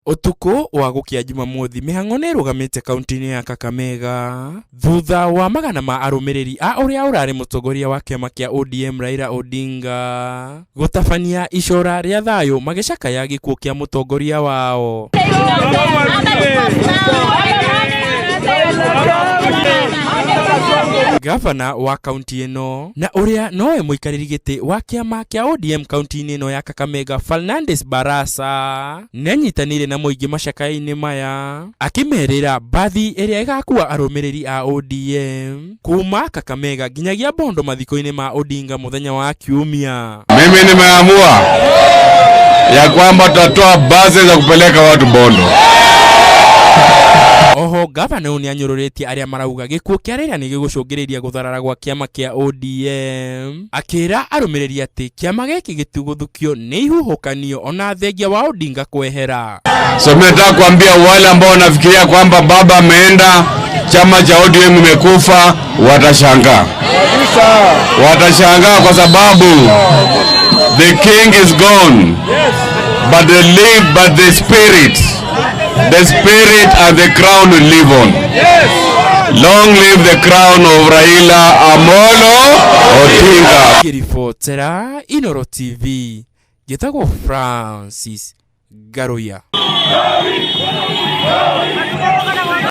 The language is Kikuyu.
Ũtukũ wa gũkĩa Jumamothi mĩhang'o nĩ ĩrũgamĩte kaunti-inĩ ya Kakamega thutha wa magana ma arũmĩrĩri a ũrĩa ũrarĩ mũtongoria wa kĩama kĩa ODM Raila Odinga gũtabania icora rĩa thayũ magĩcakaya gĩkuũ kĩa mũtongoria wao. Gavana wa kaunti ĩno na ũrĩa nowe mũikarĩri gĩtĩ wa kĩama kĩa ODM kaunti-inĩ ĩno ya Kakamega Fernandes Barasa nĩanyitanĩire na mũingĩ macakaya-inĩ maya akĩmerĩra mbathi ĩrĩa ĩgakua arũmĩrĩri a ODM kuma Kakamega nginyagia Bondo mathiko-inĩ ma Odinga mũthenya wa Kiumia. Mimi nimeamua ya kwamba tutatoa basi za kupeleka watu Bondo. Oho gavana ũyũ nĩanyũrũrĩtie arĩa marauga gĩkuũ kĩa Raila nĩ gĩgũcũngĩrĩria gũtharara gwa kĩama kĩa ODM akĩra arũmĩrĩri atĩ kĩama gĩkĩ gĩtigũthukio nĩ ihuhũkanio ona thengia wa Odinga kwehera. So mimi nataka kuambia wale ambao wanafikiria kwamba baba ameenda, chama cha ODM imekufa, watashangaa. Watashangaa kwa sababu the king is gone but the live but the spirit and the crown will live on. Long live the crown of Raila Amolo Odinga. Ngĩribotera Inoro TV njĩtagwo Francis Ngaruiya.